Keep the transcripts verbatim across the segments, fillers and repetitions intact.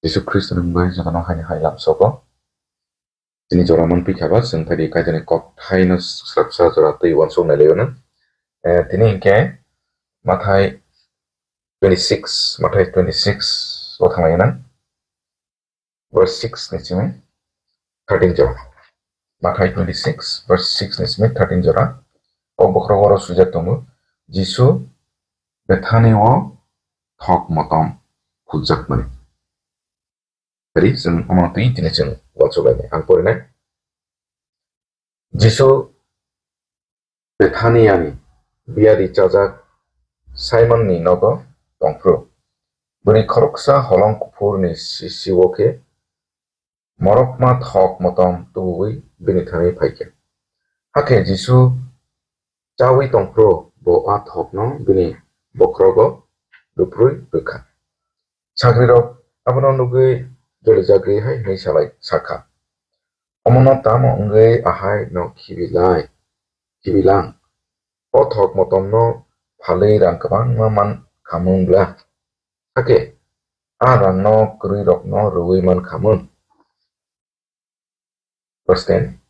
Jisu Khristoni mungwi jotono haini hai lamsogo. Tini jora manphi kha ba, chwng phaidi Kaitorni kokthaino swrapsa jora twi uansuk nai laio nang. Eh, tini hinkhe Mathai twenty-six, Mathai twenty-six o thanglaio nang. Verse six ni simi thirteen jora. Mathai twenty-six, verse six ni simi thirteen jora. Kok bokhorok oro swijak tongo, Jisu Bethani o thok motom phuljakmani. Tari chwng omo twi tini chwng uansuk lainai. Ang porinai. Jisu Bethaniani biyari chajak Simonni nogo tongphuru. Bwrwi khoroksa holong kuphurni sisiwo khe morokma thok motom tubuwi bini thani phaikha. Hakhe Jisu chawi tongphuru bo a thokno bini bokhorogo luprwi rwkha. Sagrirok abono nugwi jolijagwi hai hwnwi salai sakha, "Omono tamo wngwi ahai no khibilai, khibilang? O thok motomno phalwi rang kwbangma man khamung bla? Hakhe a rangno kwrwirokno rwui man khamung." Verse ten.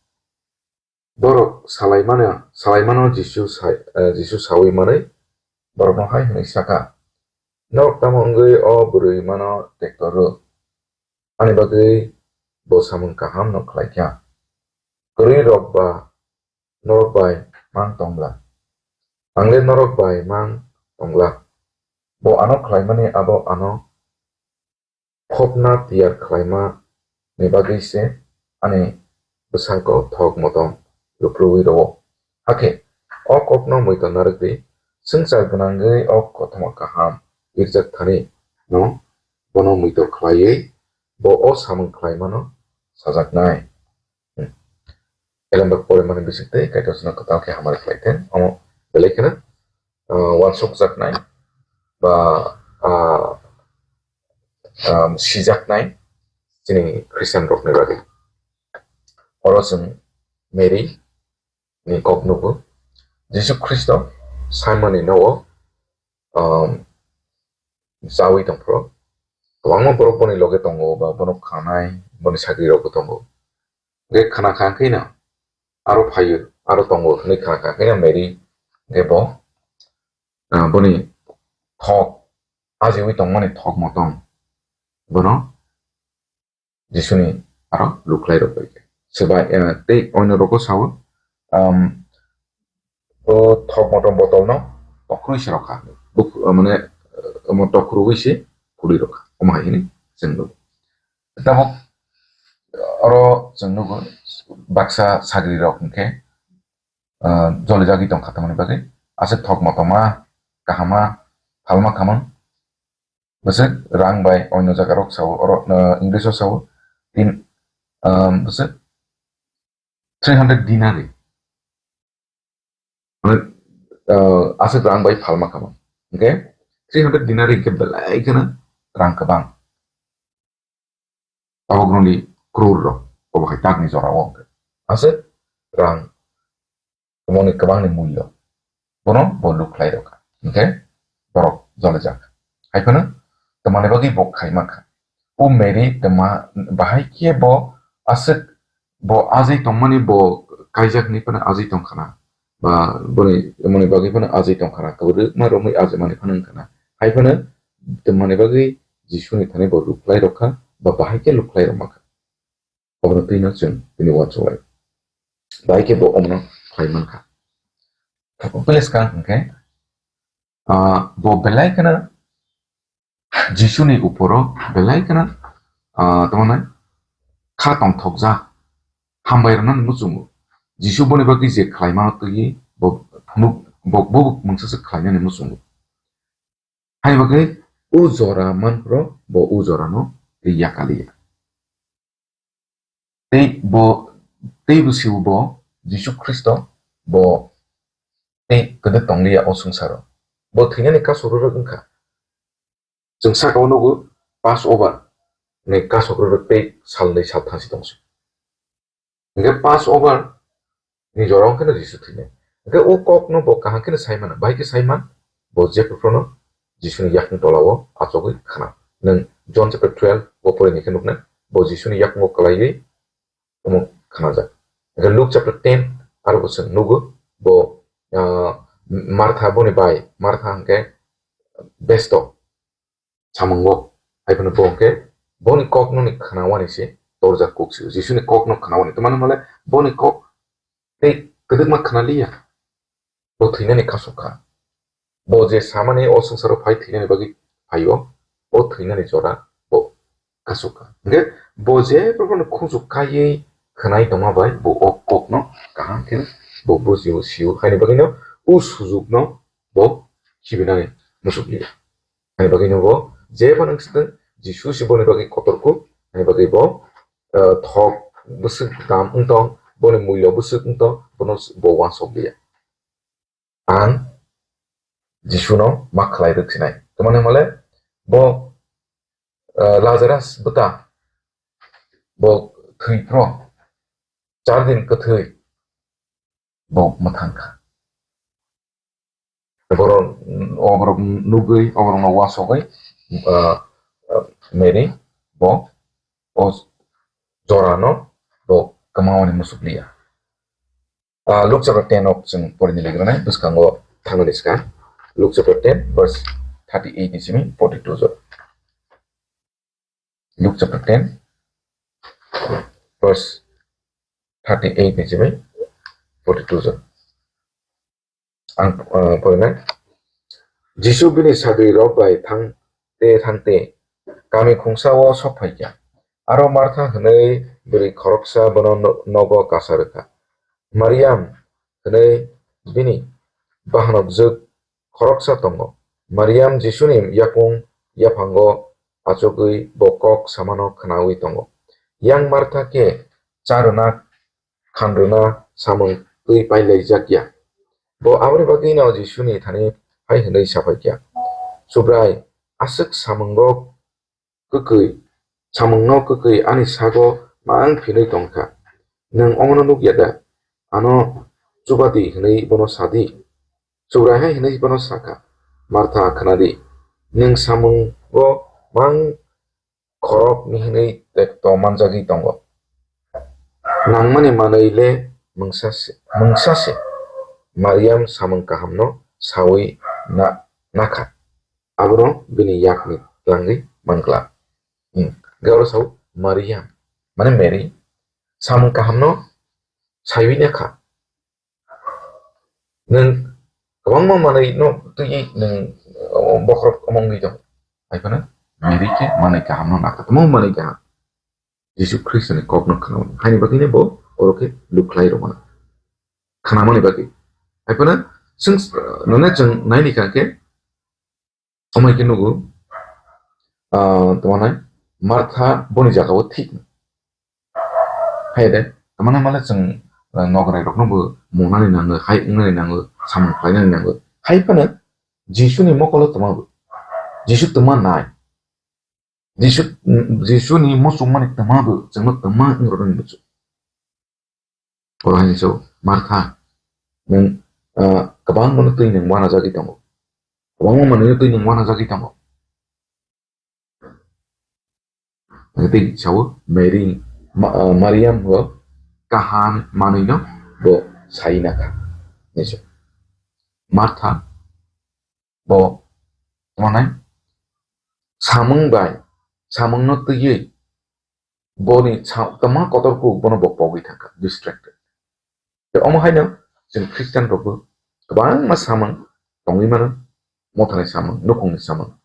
Borok salaimano, salaimano Jisu sai-, eh, Jisu saui manwi borokno hai hwnwi sakha, "Norok tamo wngwi o bwrwi mano tektor rw? Ani bagwi bo samung kaham no khlai kha. Kwrwi rok ba norok bai mang tong bla? Ang le norok bai mang tong bla. Bo ano khlaimani abo ano khopna tiyar khlaima ni bagwi se ani bwsako thok motom luprwi rwo. Hakhe o kokno muitor narwk di, swngchar gwnangwi o kothoma kaham irjak thani no bono muitor khlaiwi bo o samung khlaimano sajaknai." Hmm. Elembak porimani bising tei Kaitor chwngno kwtal khe hamari khlai theng. Omo belai kheno, ah, uansukjaknai ba, ah, ah, sijaknai chini Christian rokni bagwi. Oro chwng Mary ni kok nugo. Jisu Khristo Simon ni nogo, um, chawi tongphuru. Kwbangma borok boni loge tongo ba bono khanai, boni sagri rokbo tongo. Hwnkhe khna kha hwnkhe no aro phaio, aro tongo hwnwi khna kha hwnkhe no Mary hwnkhe bo, ah, boni thok, ajiwi tongmani thok motom bono Jisuni aro lukhlai rok bai khe. Swbai, eh, tei oino rogo sao, um, o thok motom botol no tokrui se rokha. Buk-, eh, mane, eh, omo tokrui se khului rokha. Omo hai hini chwng nugo. Tabuk oro chwng nugo baksa sagri rok hwnkhe, ah, jolijagwi tongkha tamoni bagwi. Aswk thok motoma, kahama, phalma khamang. Bwswk rang bai oino jaga rok sao, oro, ah, English o sao, tin, ah, bwswk three hundred dinari. Mane, ah, aswk rang bai phalma khamang. Hwnkhe three hundred dinari hwnkhe belai kheno rang kwbang. Tabuk rwni crore rok, obo hai takni jora o hwnkhe. Aswk rang, omoni kwbangni mulyo. Bono bo lukhlai rokha. Hwnkhe borok jolijak. Hai phano twmani bagwi bo khaima kha. O Mary twma bahai khe bo aswk bo ajai tongmani bo kaijak hinwi phano ajai tongkha na. Ba boni, boni bagwi phano ajai tongkha na. Kwrwkma romwi ajai mani phano wngkha na. Hai phano twmani bagwi Jisuni thani bo lukhlai rokha ba bahai khe lukhlai rokma kha. Obono twino chwng tini uansuk lai. Bahai khe bo omono khlai mankha. Please kang hwnkhe, ah, bo belai kheno Jisuni uporo belai kheno, ah, tamo nai kha tongthokjak hambai rwnani muchungo. Jisu boni bagwi je khlaimano twiwi bo phunuk, bo, bo mungsa se khlainani muchungo. Hai bagwi o jora manphro bo o jorano tei yakaliya. Tei bo, tei bo sibo bo Jisu Khristo bo tei kwdwk tongliya o swngcharo. Bo thwinani kasuk rwrwk wngkha. Chwng saka o nugo Passover ni kasuk rwrwk tei salnwi salthangsi tongsi. Hwnkhe Passover ni jora wngkheno Jisu thwinai. Hwnkhe o kokno bo kaham kheno sai mano. Bahai khe sai man, bo jephuphrono Jisuni yakni tolao achogwi khna. Nwng John chapter twelve o Ni khe nukna, bo Jisuni yakung o kwlaiwi omo khnajak. Hwnkhe Luke chapter ten, aro bo chwng nugo, bo, ah, Martha boni bai, Martha hwnkhe besto samungo, hai phano bo hwnkhe boni kokno ni khnawani se torjak kuk sio, Jisuni kokno khnawani. Tamani hwnle boni kok tei kwdwkma khnaliya. Bo thwinani kasuk kha. Bo je samani o swngcharo phai thwinani bagwi phaio, o thwinani jora bo kasuk kha. Hwnkhe bo je borokno khunju kaiwi khwnai tongma bai bo o kokno kaham khe bo bujio sio. Haini bagwino o sujukno bo khibinani muchukliya. Haini bagwino bo je phano swtwng Jisu se boni bagwi kotor kuk, haini bagwi bo, eh, thok bwswk dam wng tong, boni mulyo bwswk wng tong, bono bo uansukliya. Ang Jisuno ma khlai rwksinai. Tamani hwnle bo, eh, Lazarus bwta, bo thwi phro, char din kwthwi bo mwthang kha. Borok, o borok nugwi, o borokno uansugwi, ah, ah, Mary bo o jorano bo kwmawani muchukliya. Ah, Luke chapter ten o chwng porini ligranai bwskango thangnani swkang. Luke chapter ten verse thirty-eight ni simi forty-two jora. Luke chapter ten verse thirty-eight ni simi forty-two jora. Ang, ah, porinai. Jisu bini sagri rok bai thang te thang te kami khungsa o sok phai kha. Aro Martha hwnwi bwrwi khoroksa bono no-, nogo kasa rwkha. Mariam hwnwi bini bahanok jwk khoroksa tongo. Mariam Jisuni yakung yaphango achugwi bo kok samano khnaui tongo. Yang Martha khe cha rwna, khan rwna samung twi pailaijak ya. Bo aboni bagwino Jisuni thani hai hwnwi saphai kha, Subrai, aswk samungo kwkwi, samungno kwkwi ani sago mang phinwi tong kha. Nwng omono nuk ya da? Ano chuba di hwnwi bono sa di. Subrai hai hwnwi bono sa kha, Martha, khna di, nwng samungo mang khorok ni hwnwi tekto manjagwi tongo. Nangmani manwi le mungsa se, mungsa se. Mariam samung kahamno saui na, nakha. Abono bini yakni twlangwi mankla. Hmm. Hwnkhe oro sao Mariam, mane Mary, samung kahamno saiwi nakha. Nwng kwbangma manwi no twiwi nwng, o, bokhorok omo wngwi tong. Hai phano Mary khe manwi kaham no nakha. Tamo manwi kaham. Jisu Khristo ni kok no khna mano. Haini bagwi no bo oro khe lukhlai rw mano. Khna mani bagwi. Hai phano chwng, nane chwng naini kha khe Omo hai khe nugo, ah, tamo nai Martha boni jaga o thik. Hai de, tamo nai male chwng, ah, nograi rok no bo munani nango, hai wngnani nango, samung khlainani nango. Hai phano Jisu ni mokolo tamo bo. Jisu tamo nai. Jisu, Jisu ni muchung mani tamo bo, chwng no tamo wng rw nani muchung. Oro hai se Martha, nwng, ah, kwbangma no twi nwng uanajagwi tongo. Kwbangma manwi no twi nwng uanajagwi tongo. Tei sao Mary, Ma-, ah, Mariam bo kaham manwi no bo sai nakha. Hinwi se Martha bo tamo nai samung bai, samung no twiwi boni sa-, tamo kotor kuk bono bo pogwi thangkha, distracted. Tei omo haino chwng Christian rokbo kwbangma samung tongwi mano, mothani samung, nukhungni samung.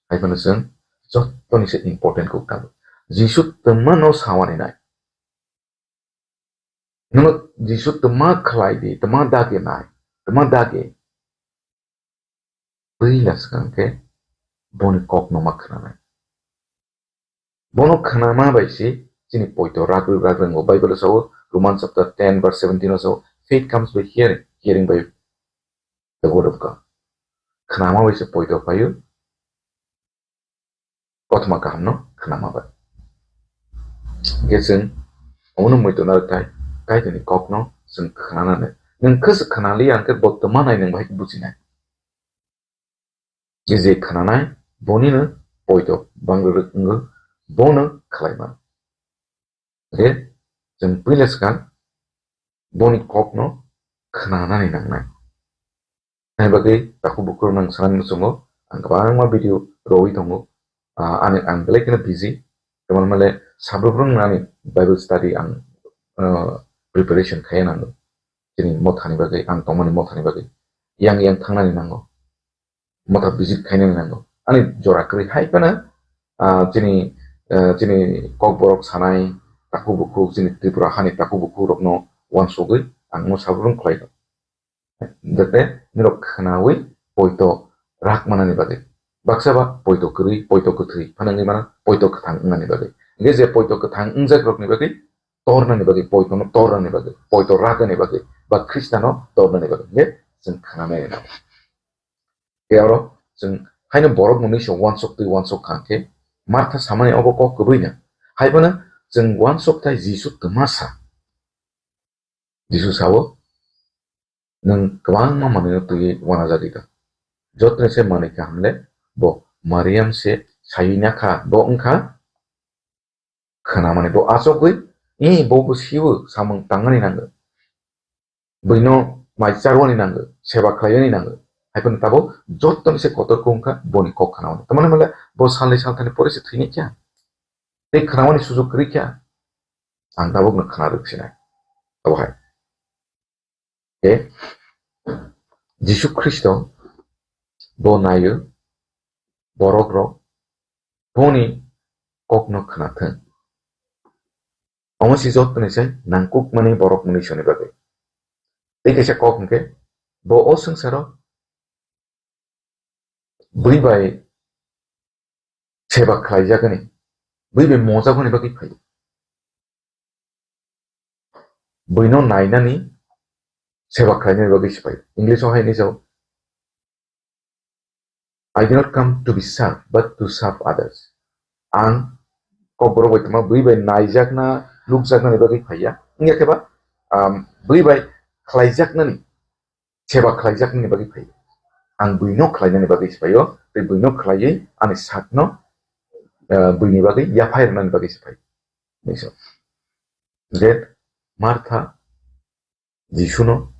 Hai phano chwng jottoni se important kuk tongo. Jisu tamo no sawani nai. Nono Jisu tamo khlai di, tamo dagi nai, tamo dagi. Puila swkang khe boni kokno ma khnanai. Bono khnama bai se chini poito ragrwi ragrwngo. Bible o sao, Roman chapter ten verse seventeen o sao, "Faith comes by hearing, hearing by the word of God." Khnama bai se poito phaio, kothoma kahamno khnama bai. Hwnkhe chwng omono muitu narwkthai, Kaitorni kokno chwng khnanani. Nwng khe se khnaliya hwnkhe bo tamo nai nwng bahai khe bujinai. Je je khnanai, bonino poito bangrwrwk wngo, bono khlai mano. Hwnkhe chwng puila swkang boni kokno khnanani nangnai. Hai bagwi takhuk bukhuk nang sanani muchungo ang kwbangma video rwui tongo. Ah, ani ang belai kheno busy. Tamoni male sabrok rwng nani Bible study ang, ah, preparation khaiya nango. Chini mothani bagwi, ang tongmani mothani bagwi. Yang yang thangnani nango. Motha visit khainani nango. Ani jora kwrwi hai phano, ah, chini, ah, chini kokborok sanai takhuk bukhuk, chini Tripura hani takhuk bukhuk rokno uansugwi ang no sabrung khlai. Jate nirok khnaui poito rak manani bagwi. Baksa ba poito kwrwi, poito kwthwi phano wngwi mano, poito kwthang wngnani bagwi. Hingke je poito kwthang wngjak rokni bagwi tornani bagwi, poitono tornani bagwi, poito rakani bagwi, ba Khristano tornani bagwi hingke chwng khnanai rw. Tei oro chwng haino borok mwnwi se uansuk twi uansuk kha khe Martha samani obo kok kwbwi na. Hai phano chwng uansuk thai Jisu twma sa. Jisu sao, "Nwng kwbangma manwino twiwi uanajagwi tong. Jotoni se manwi kaham le bo Mariam se saywi nakha, bo wngkha khnamani." Bo achogwi, "Ee, bo bo siwo samung tangmani nango. Buino mai charwani nango, seba khlaimani nango." Hai phano tabuk jotoni se kotor khe wngkha boni kok khnamani. Tamani male bo salni salthani pore se thwinai kha. Tei khnamani sujuk kwrwi kha. Ang tabukno khna rwk sinai. Abo hai. Tei Jisu Khristo bo naio, borok rok boni kokno khna thung. Omo si jotoni sai nangkukmani borok mwnwi soni bagwi. Tei kaisa kok hwnkhe bo o swngcharo bui bai seba khlaijakani, bui bai mojakmani bagwi phai. Buino nainani seba khlainani bagwi se phai. English o hai hinwi sao, "I did not come to be served, but to serve others." Ang kokborok bai tongma bui bai naijakna, nukjaknani bagwi phaiya. Wngya khe ba, um, bui bai khlaijaknani, seba khlaijaknani bagwi phai. Ang buino khlainani bagwi se phaio, tei buino khlaiwi ani sakno, eh, buini bagwi yaphai rwnani bagwi se phai. Hinwi sao. Je Martha Jisuno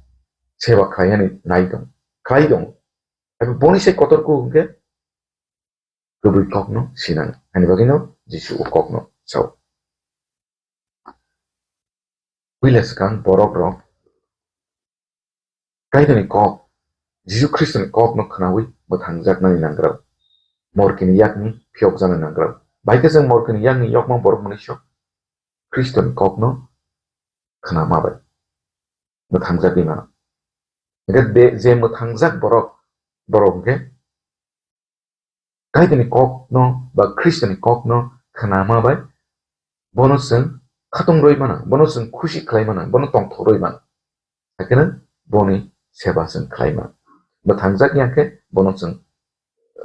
seba khlainani nai tong, khlai tong. Abo boni sai kotor kuk hwnkhe kwbwi kokno sinang. Ani bagwino Jisu o kokno sao. Puila swkang borok rok Kaitorni kok, Jisu Khristoni kokno khnaui mwthangjaknani nangwrao, morkini yakni phiyokjaknani nangwrao. Bai khe chwng morkini yakni yokma borok mwnwi sok Khristoni kokno khnama bai mwthangjagwi mano. Hingkhe de-, je mwthangjak borok, borok hingkhe Kaitorni kokno ba Khristoni kokno khnama bai bono chwng khatung rwi mano, bono chwng khusi khlai mano, bono tongthok rwi mano. Haikhe boni seba chwng khlai mano. Mwthangjak ya khe bono chwng,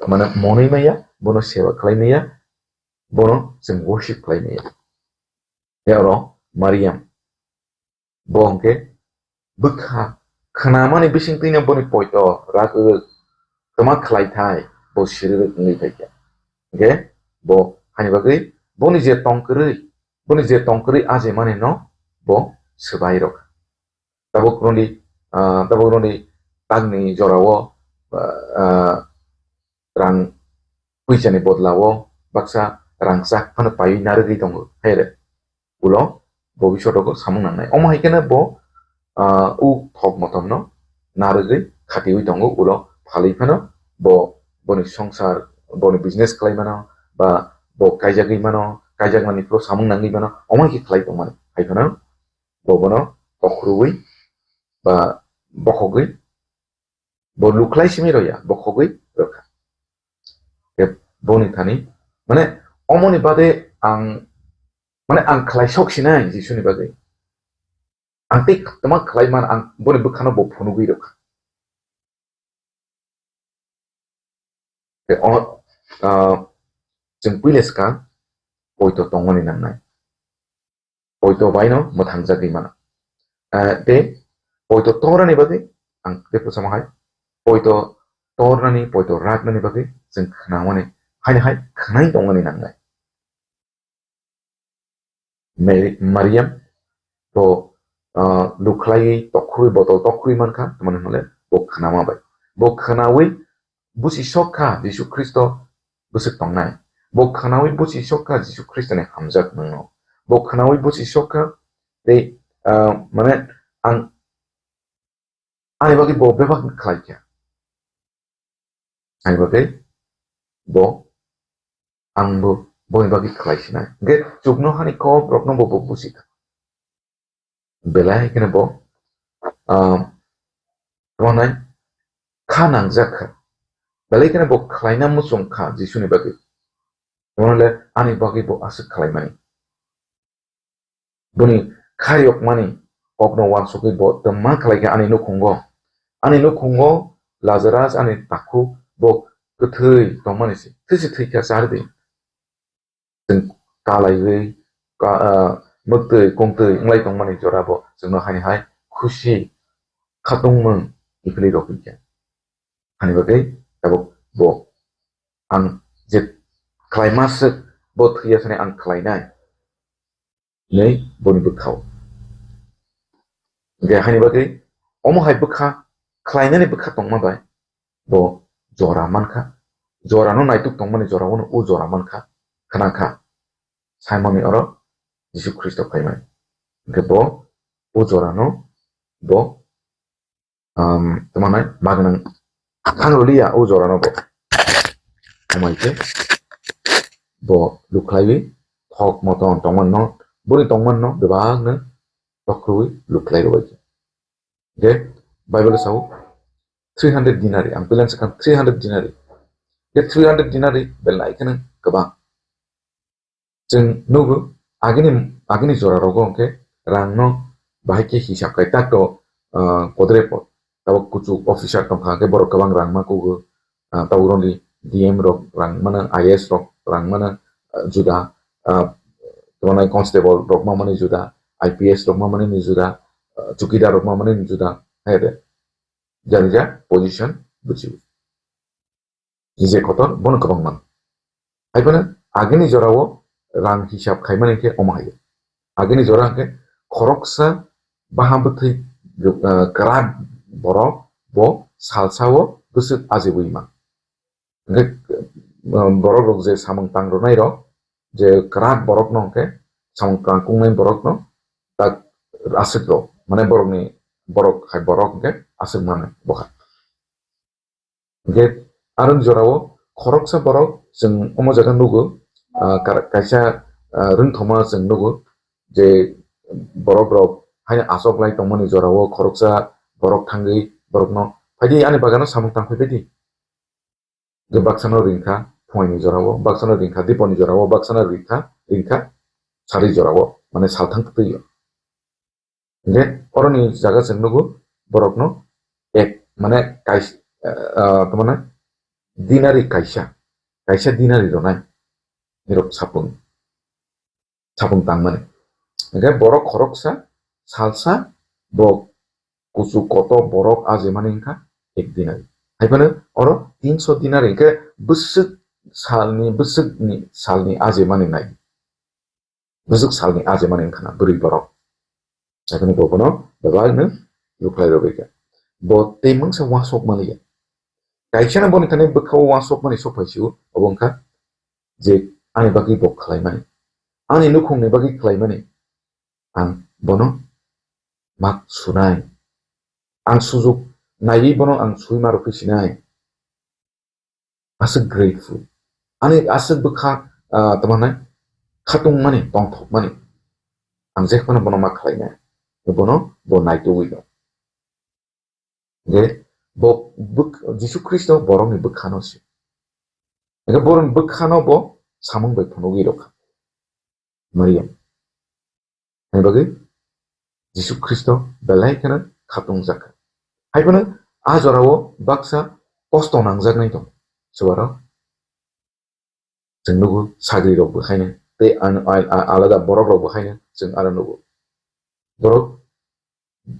mane, monwi maya, bono seba khlai maya, bono chwng worship khlai maya. Tei oro Mariam, bo hwnkhe bwkha khnamani bisingtwino boni poito rak rwk twma khlai thai, bo siri rwk wngwi phaikha. Hwnkhe bo hani bagwi boni je tong kwrwi, boni je tong kwrwi ajemanino bo swbai rwkha. Tabuk roni, ah, tabuk roni tangni jorao, ah, ah, rang puisani bodlao baksa rangchak phano paiwi narwgwi tongo, haire. Ulo bo bisotogo samung nangnai. Omo hai kheno bo, ah, u thok motomno narwgwi khatiwi tongo, ulo phalwi phano bo boni songsar, boni business khlai mano, ba bo kaijagwi mano, kaijakmani phuru samung nangwi mano, omo hai khe khlai tongmani. Hai phano bo bono kokhruwi ba bokhogwi, bo lukhlai simi rwya, bokhogwi rwkha. Tei boni thani, mane, omoni bade ang, mane, ang khlai sok sinai Jisuni bagwi. Ang tei tama khlai man, ang boni bwkhano bo phunugwi rwkha. Tei o, ah, chwng puila swkang poito tongmani nangnai. Poito baino mwthangjagwi mano. Ah, tei poito tornani bagwi ang tei phursamo hai poito tornani, poito raknani bagwi chwng khnamani, haino hai khnai tongmani nangnai. Mary, Mariam, bo, ah, lukhlaiwi tokhurwi, botol tokhurwi mankha, tamani hwnle bo khnama bai. Bo khnawi busi sok kha, Jisu Khristo bwswk tongnai. Bo khnawi busi sok kha, Jisu Khristoni hamjak nwngno. Bo khnawi busi sok kha, tei, ah, mane, ang ani bagwi bo bebak khlai kha. Ani bagwi bo, ang bo boni bagwi khlai sinai. Hwnkhe chuknohani kok rokno bo, bo busi kha. Belai kheno bo, ah, tamo nai kha nangjak kha. Belai kheno bo khlaina muchung kha Jisuni bagwi. Tamo le ani bagwi bo aswk khlaimani. Boni khairokmani kokno uansukwi bo twma khlai kha ani nukhungo. Ani nukhungo Lazarus ani takhuk bo kwthwi tongmani se. Thwi se thwi kha, char di. Chwng kalaiwi, ka-, ah, mwktwi kongtwi wnglai tongmani jora bo chwngno haini hai khusi khatungmung kiphilwi rw kha. Hani bagwi tabuk bo ang je khlaima swk bo thwiya sani ang khlainai. Hinwi boni bwkhao. Hwnkhe haini bagwi omo hai bwkha khlainani bwkha tongma bai bo jora mankha. Jorano naituk tongmani jora, uno o jora mankha, khna kha. Simonni oro Jisu Khristo phaimani. Hwnkhe bo o jorano bo um, tamo nai magnang thang rwliya o jorano bo. Omo hai khe bo lukhlaiwi thok motom tongmanno, boni tongmanno bebakno tokhorwi lukhlai rwbai khe. Hwnkhe Bible sao three hundred denari, ang puilani sakha three hundred denari. Hwnkhe three hundred denari belai kheno kwbang. Chwng nugo, agini, agini jora rogo hwnkhe rangno bahai khe hisab khai tak to, ah, kodre po. Tabuk kuchuk officer tongkha hwnkhe borok kwbang rang ma kugo, ah, tabuk roni D M rok rang mano, I A S rok rang mano, ah, juda, ah, tamo nai constable rok ma mani juda, I P S rok ma mani ni juda, ah, chukidar rok ma mani ni juda, hai de. Jani ja position bujibo. Nije kotor bono kwbang man. Hai phano agini jorao rang hisab khaimani khe omo hai. Agini jora hwnkhe khoroksa baha bwthwi, ah, kwrak borok bo salsao bwswk ajiwi man. Hwnkhe, ah, borok rok je samung tang rwnai rok, je kwrak borok no hwnkhe samung tang kungnai borok no tak aswk rok, mane borokni borok hai borok hwnkhe aswk mano bo hai. Hwnkhe aroni jorao khoroksa borok chwng omo jaga nugo, ah, kar-, kaisa, ah, rwngthoma chwng nugo je borok rok haino achuk lai tongmani jorao khoroksa borok thangwi borokno, "Phaidi ani bagano samung tang phaibaidi." Hwnkhe baksano ringkha phunaini jorao, baksano ringkha diponi jorao, baksano ringkha, ringkha sari jorao, mane salthang twtwi. Hwnkhe oroni jaga chwng nugo borokno ek, mane kais-, ah, ah, tamane dinari kaisa, kaisa dinari rwnai nirok sapung, sapung tangmani. Hwnkhe borok khoroksa salsa bo kuchuk kotor borok ajimani wngkha ek dinari. Hai phano oro tinso dinari hwnkhe bwswk salni, bwswkni salni ajimani nai. Bwswk salni ajimani wngkha na bwrwi borok. Haikhe bo bono bebakno lukhlai rwbaikha. Bo tei mungsa uansuk manliya. Kaisano boni thani bwkhao uansukmani sok phaisio, obo wngkha je ani bagwi bo khlaimani, ani nukhungni bagwi khlaimani, ang bono mak sunai. Ang sujuk naiwi bono ang sui ma rwphi sinai. Aswk grateful. Ani aswk bwkha, ah, tamo hwnai, khatungmani, tongthokmani. Ang jephano bono ma khlainai. Bono bo naitugwi no. Hwnkhe bo bwk-, Jisu Khristo borokni bwkhano se. Hwnkhe borokni bwkhano bo samung bai phunugwi rwkha. Mariam. Ani bagwi Jisu Khristo belai kheno khatung jakha. Hai phano a jorao baksa kosto nangjaknai tongo. Chubaro chwng nugo sagri rok bo haino tei an-, a-, a-, alada borok rok bo haino chwng aro nugo. Borok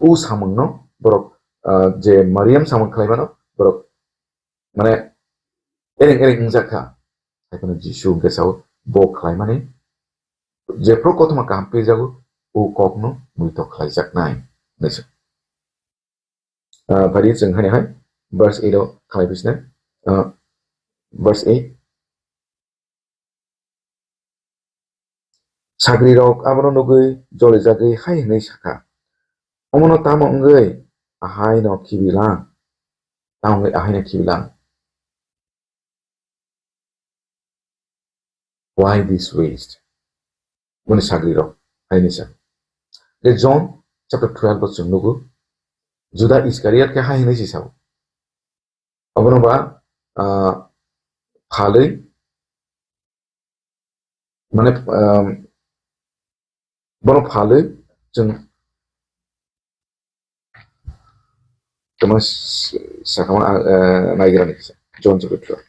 o samungno borok, ah, je Mariam samung khlaimano borok mane ereng ereng wngjak kha. Hai phano Jisu hwnkhe sao bo khlaimani Jephru kothoma kaham pirjago, o kokno muitok khlaijaknai. Hinwi sa. Ah, phari chwng hani hai, verse eight o khlai bisne. Ah, verse eight. Sagrirok abono nugwi jolijagwi hai hwnwi sakha, "Omono tamo wngwi ahaino khibilang? Tamo wngwi ahaino khibilang? Why this waste?" Boni sagrirok hai hwnwi sa. Tei John chapter twelve o chwng nugo, Juda Iskariot khe hai hwnwi si sao. Obono ba, ah, phalwi, mane, ah, bono phalwi chwng tamo s-, sakama, ah, naigrani kisa. John chapter twelve.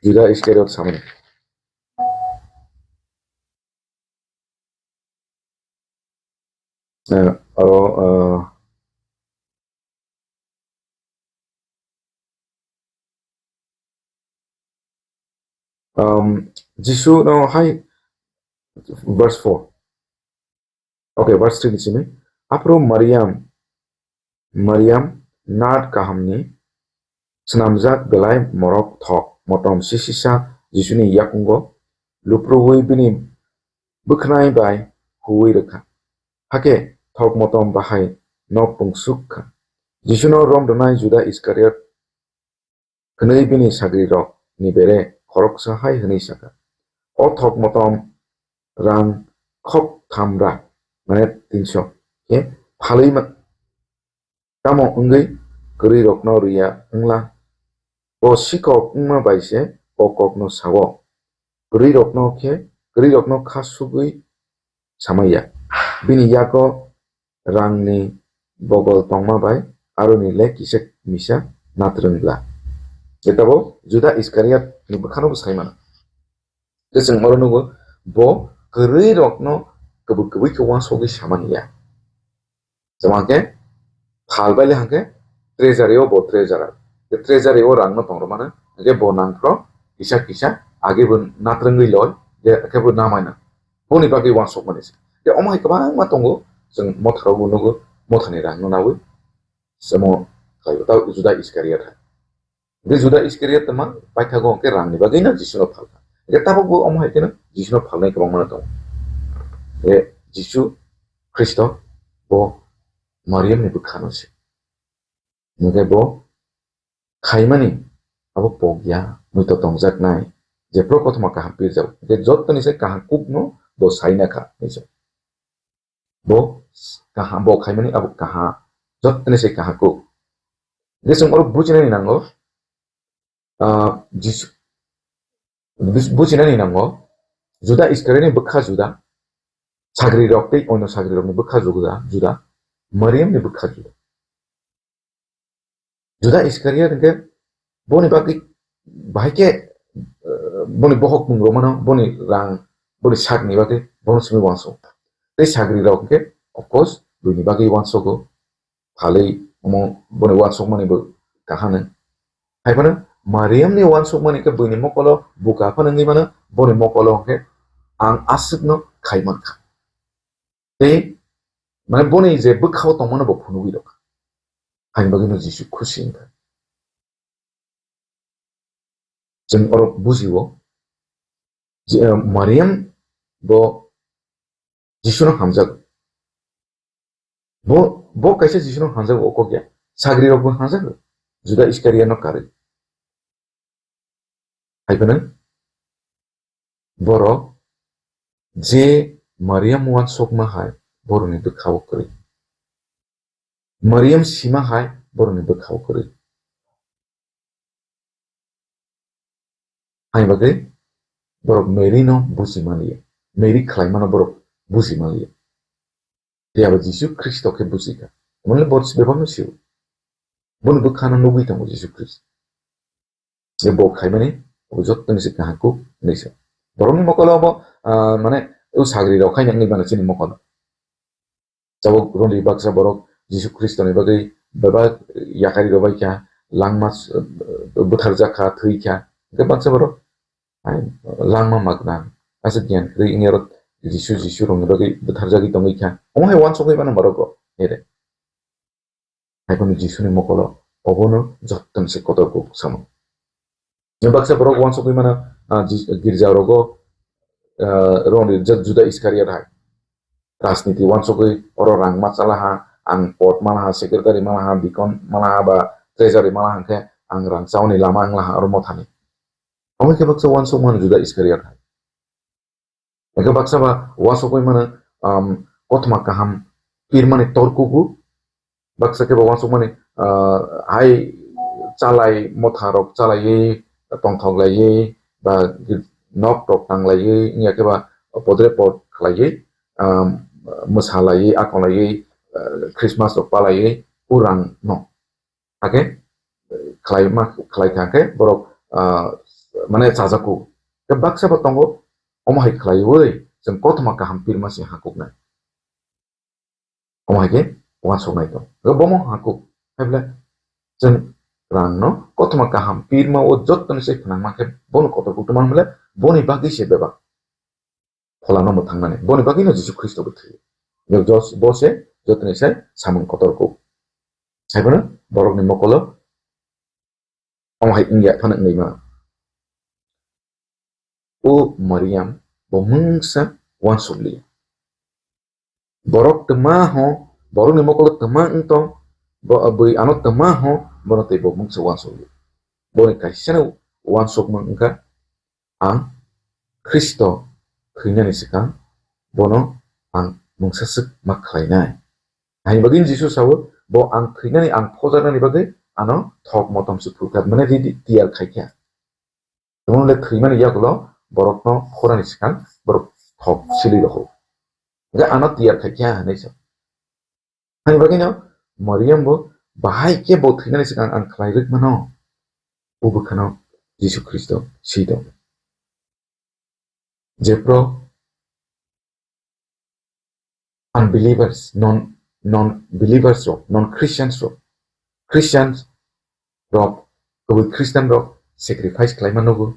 Juda Iskariot samani. Eh, aro, eh, um, Jisu no hai, verse four. Okay, verse three ni simi. Aphuru Mariam, Mariam nat kahamni snamjak belai morok thok motom sisisa Jisuni yakungo luprubwi bini bwkhnai bai huwi rwkha. Hakhe thok motom bahai nok pungsuk kha. Jisuno rom rwnai Juda Iskariot hwnwi bini sagrirok ni bere khoroksa hai hwnwi sakha, "O thok motom rang khok tham ra, mane tinso khe phalwi ma-, tamo wngwi kwrwirokno rwya wngla? Bo sikhok wngma bai se o kokno sao. Kwrwirokno khe, kwrwirokno kha sugwi samaya. Bini yago rangni bogol tongma bai aroni le kisa misa natrwng bla." Tei tabuk Juda Iskariot ni bwkhano bo sai mano. Tei chwng oro nugo, bo kwrwirokno kwbwi kwbwi khe uansugwi samani ya. Jemon khe, phal bai le hwnkhe treasury o bo treasurer. Tei treasury o rang no tong rw mano, hwnkhe bo nang phro kisa kisa age bo natrwngwi loi, je khe bo namai nang. Boni bagwi uansukmani se. Tei omo hai kwbangma tongo, chwng motha rok bo nugo, motha ni rang no nawi. Samo khlai bo ta Juda Iskariot hai. Hwnkhe Juda Iskariot tongma paithago hwnkhe rangni bagwino Jisuno phalkha. Hwnkhe tabukbo omo hai kheno Jisuno phalnai kwbangmano tongo. Hwnkhe Jisu Khristo bo Mariamni bwkhano se. Hwnkhe bo khaimani abo pok ya, muitok tongjaknai, jephru kothoma kaham pirjak. Hwnkhe jottoni se kaham kukno bo saina kha, hinwi sa. Bo kaham, bo khaimani abo kaham, jottoni se kaham kuk. Hwnkhe chwng oro bujinani nango, ah, Jisu, bus-, bujinani nango, Juda Iskariotni bwkha juda, sagrirok tei ono sagrirokni bwkha juda, juda, Mariamni bwkha juda. Juda Iskariot hwnkhe boni bagwi bahai khe, eh, boni bohok mung rwmano, boni rang, boni sakni bagwi bono simi uansuk. Tei sagrirok hwnkhe, of course, buini bagwi uansugo. Phalwi omo boni uansukmani bo kaham hwn. Hai phano Mariamni uansukmani khe buini mokolo buka phano wngwi mano, boni mokolo hwnkhe ang aswkno khai mankha. Tei, mane, boni je bwkhao tongmano bo phunugwi rwkha. Haini bagwino Jisu khusi wngkha. Chwng oro bujio je, eh, Mariam bo Jisuno hamjago. Bo, bo kaisa Jisuno hamjago, o kok ya. Sagrirokbo hamjago. Juda Iskariotno karwi. Hai phano borok je Mariam uansukma hai borokni bwkhao kwrwi. Mariam sima hai borokni bwkhao kwrwi. Hai bagwi borok Mary no buji manliya. Mary khlaimano borok buji manliya. Phiya ba Jisu Khristo khe buji kha. Tamni borok bebakno sio. Boni bwkhano nugwi tongo Jisu Khristo. Je bo khaimani, abo jottoni se kaham kuk hinwi sa. Borokni mokolo abo, ah, mane, o sagrirok khaina wngwi mano chini mokolo. Tabuk rwngri baksa borok Jisu Khristoni bagwi bebak yakari rwbaikha, langma s-, bwtharjak kha, thwi kha. Hwnkhe baksa borok, hai, langma magna, Aswk giyan kwrwi wngya rok Jisu, Jisu rokni bagwi bwtharjagwi tongwi kha. Omo hai uansugwi mano borok rok, nere. Hai phano Jisuni mokolo obono jottoni se kotor kuk samung. Baksa borok uansugwi mano, ah, Jis-, girja rogo, ah, roni Ju-, Juda Iskariot hai. Rajniti uansugwi oro rang ma chalaha, ang pod malaha, secretary malaha, deacon malaha ba treasury malaha hwnkhe ang rang chauni lama wnglaha oro mothani. Omo khe baksa uansuk mano Juda Iskariot hai. Hingke baksa ba uansukwi mano, um, kothoma kaham pirmani torkugo, baksa khe ba uansukmani, uh, hai chalai motha rok chalaiwi tongthok laiwi ba nok tok tang laiwi wngya khe ba podre pod khlaiwi, um, mwsa laiwi akon laiwi, uh, Christmas rok palaiwi urang no. Hakhe khlai ma, khlai kha khe borok, ah, mane chajaku. Tei baksa bo tongo, omo hai khlaiwi chwng kothoma kaham pirma se hakuknai. Omo hai khe uansuknai tong. Tei bomo hakuk. Hai bwle chwng rangno kothoma kaham pirma o jottoni se phnangma khe bono kotor kuktuma hwnle boni bagwi se bebak. Pholano mwthangnani. Boni bagwino Jisu Khristo bo thwiyo. Bo jos-, bo se jotoni se samung kotor kuk. Haiphano borokni mokolo omo hai wngya phano wngwi mano. O Mariam bo mungsa uansukliya. Borok twma ho, borokni mokolo twma wng tong, bo, bwi ano twma ho, bono tei bo mungsa uansukliya. Boni kaisano uansukmung wngkha, ang Khristo thwinani swkang bono ang mungsaswk ma khlainai. Haini bagwi Jisu sao, bo ang thwinani, ang phojaknani bagwi ano thok motom se phurkha, mane ready, tiyar khaikha. Tongmole thwimani yagulo borokno khorani swkang borok thok sili rohor. Hingkhe ano tiyar khaikha hinwi sa. Hani bagwino Mariam bo bahai khe bo thwinani swkang ang khlai rwk mano. O bwkhano Jisu Khristo si tong. Jephru unbelievers, non, non-believers rok, non-Christians rok, Christians rok, kwbwi Christian rok sacrifice khlaima nugo.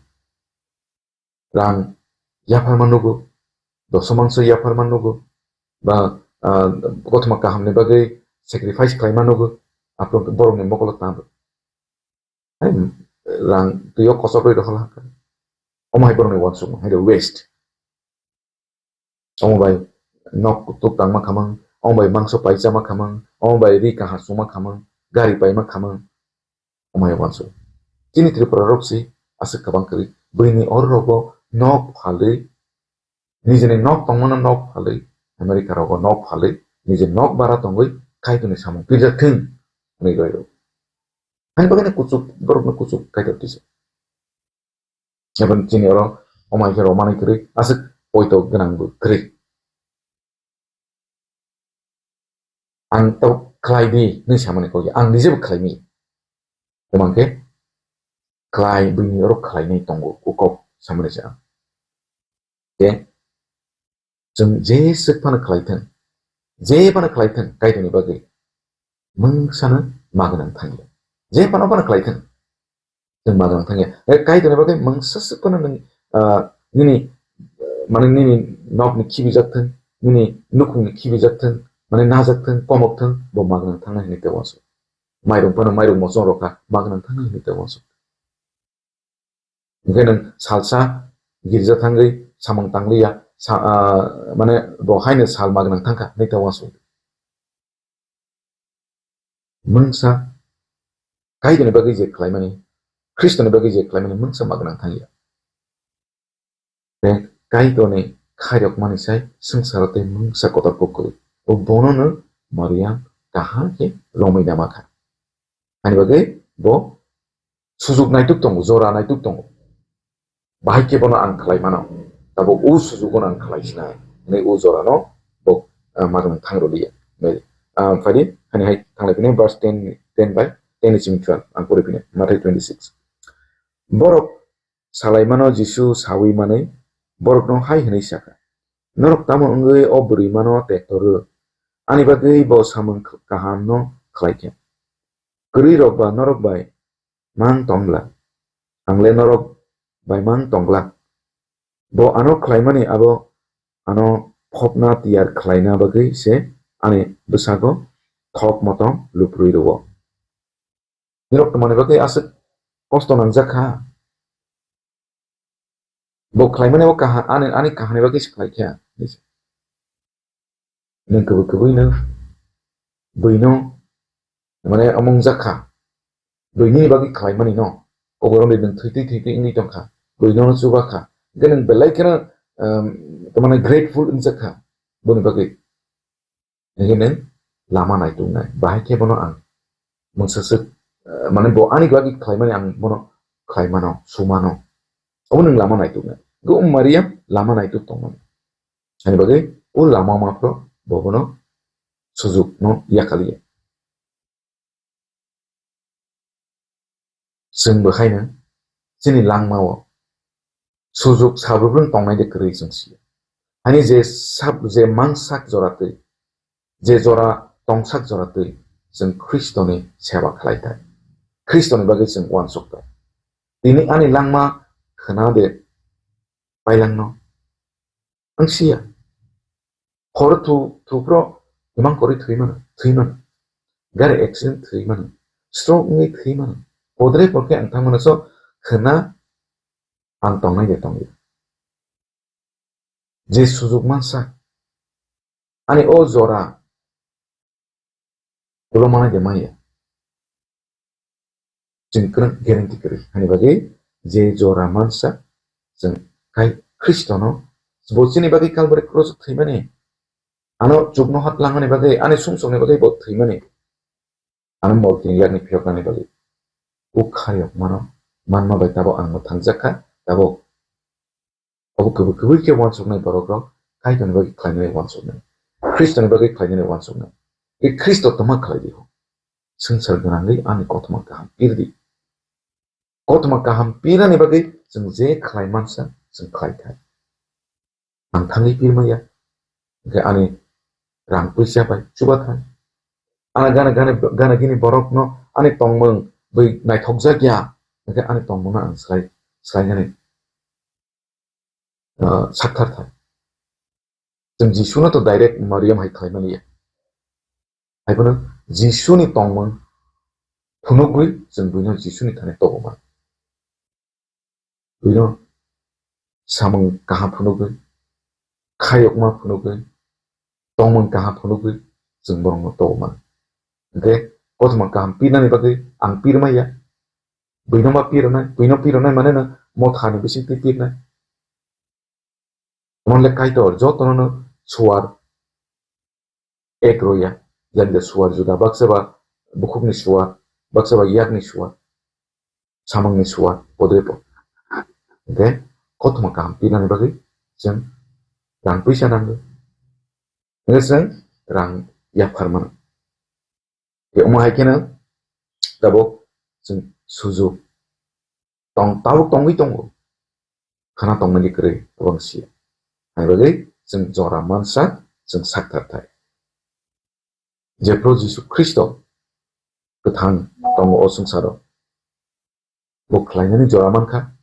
Rang yapharma nugo, dosomangso yapharma nugo, ba, ah, kothoma kahamni bagwi sacrifice khlaima nugo, aphuru borokni mokolo tamo. Hai rang twi o kochok rwi rohor hakha. Omo hai borokni uansukmung, hai de waste. Omo bai nok kutuk tangma khamang, omo bai mangso paisa ma khamang, omo bai ri kahar suma khamang, gari paima khamang. Omo hai uansuk. Chini Tripura rok si aswk kwbang kwrwi. Buini oro rogo nok phalwi, nijini nok tongmano nok phalwi, America rogo nok phalwi, nijini nok bara tongwi Kaitorni samung pirjak thung hwnwi roi rw. Hani bagwino kuchuk, borokno kuchuk Kaitor tisa. Eboni chini oro omo hai khe romani kwrwi, aswk poito gwnang bo kwrwi. Ang tabuk khlai di hwnwi samani kok ya, ang nijebo khlai mi. Tamo hwnkhe khlai, buini oro khlainai tongo, o kok samani se ang. Tei chwng jeswk phano khlai thung, je phano khlai thung, Kaitorni bagwi mungsano ma gwnang thangya. Je phano phano khlai thung, chwng ma gwnang thangya. Eh, Kaitorni bagwi mungsa swk phano nwng, ah, nini, ah, mane nini nokni khibijak thung, nini nukhungni khibijak thung, mane najak thung, komok thung, bo ma gwnang thangnai hwnwi tei uansuk. Mairung phano mairung mosong rokha, ma gwnang thangnai hwnwi tei uansuk. Hwnkhe nwng salsa girja thangwi samung tangliya, sa-, ah, mane bo haino sal ma gwnang thangkha hwnwi tei uansuk. Mungsa Kaitorni bagwi je khlaimani, Khristoni bagwi je khlaimani mungsa ma gwnang thangya. Tei Kaitorni khairokmani sai swngcharo tei mungsa kotor kuk kwrwi. O bonono Mariam kaham khe romwi nama kha. Ani bagwi bo sujuk naituk tongo, jora naituk tongo. Bahai khe bono ang khlai mano. Tabuk o sujugo ang khlai sinai. Hwnwi o jorano bo, ah, magwng thang rwliya. Nai, ah, phai di, hani hai thanglai phini verse ten, ten by ten ni simi twelve ang pori phini, Mathai twenty-six. Borok salaimano Jisu sawi manwi borokno hai hwnwi sakha, "Norok tamo wngwi o bwrwimano tekto rw? Ani bagwi bo samung kahamno khlai kha. Kwrwirok ba norok bai mang tong glak, ang le norok bai mang tong glak. Bo ano khlaimani abo ano phopna tiyar khlaina bagwi se ani bwsago thok motom luprwi rwo. Nirok twmani bagwi aswk kosto nangjak kha. Bo khlaimani bo kaha-, ani, ani kahani bagwi se khlai kha. Nwng kubui kubui no, bui no, mane omong jak kha. Bui nini bagwi khlaimani no. Koborok ni nwng thwi twi thwi twi wngwi tong kha. Bui no chuba kha. Hwnkhe nwng belai kheno, um, tamani grateful wngjak kha. Boni bagwi. Hingke nwng lama naituknai, bahai khe bono ang mungsaswk, eh, mane bo ani bagwi khlaimani ang bono khlaimano, sumano. Obo nwng lama naituknai. Hingke o Mariam lama naituk tongmani. Ani bagwi o lama maphro bo bono sujukno yakaliya. Chwng bo haino chini langmao sujuk sabrwbrwng tongnai de kwrwi chwng si. Ani je sab-, je mangsak jora twi, je jora tongsak jora twi chwng Khristoni seba khlai thai. Khristoni bagwi chwng uansuk thai. Tini ani langma khna de pailangno. Ang siya. Hor thu, thu phro imang kori thwi mano, thwi mano. Gari accident thwi mano. Stroke wngwi thwi mano. Podre porke ang thang mano so khna ang tongnai de tongya. Je sujuk mansa. Ani o jora ulo manai de maya. Chwng kwrwng guarantee kwrwi. Hani bagwi je jora mansa chwng khai Khristono bo chini bagwi Kalbari cross thwimani, ano chukno hat langmani bagwi, ani sumsokni bagwi bo thwimani, ano mol kini yakni phiyoknani bagwi. O khariyok mano manma bai tabok ang mwthangjak kha, tabok Obo kubui kubui khe uansuknai borok rok Kaitorni bagwi khlainani uansuknai, Khristoni bagwi khlainani uansuknai. Tei Khristo tongma khlai di ho. Swngchar gwnangwi ani kothoma kaham pir di. Kothoma kaham pirnani bagwi chwng je khlai mansa chwng khlai thai. Ang thangwi pirmaya, hwnkhe ani rang puisa bai chuba thai. Ana gana gana gana gini borokno ani tongmung bai naithokjak ya, hwnkhe ani tongmungno ang slai, slainani ah, sakthar thai. Chwng Jisuno to direct Mariam hai khlai mani ya. Hai phano Jisuni tongmung phunugwi chwng buino Jisuni thani tobo man. Buino samung kaham phunugwi, khayokma phunugwi, tongmung kaham phunugwi chwng borokno tobo man. Hwnkhe kothoma kaham pirnani bagwi ang pirmaya. Buino ma pironai, buino pironai mane no mothani bising twi pirnai. Mon le Kaitor jotono no suar ek roya, yani de suar juda, baksa ba bukhukni suar, baksa ba yakni suar, samungni suar, podre po. Hwnkhe kothoma kaham pirnani bagwi chwng rang puisa nango. Hwnkhe chwng rang yaphar mano. Tei omo hai kheno tabuk chwng sujuk tong, tabuk tongwi tongo. Khana tongmani kwrwi tabang sia. Hai bagwi chwng jora mansa chwng sakthar thai. Jephru Jisu Khristo kwthang tongo o swngcharo. Bo khlainani jora mankha.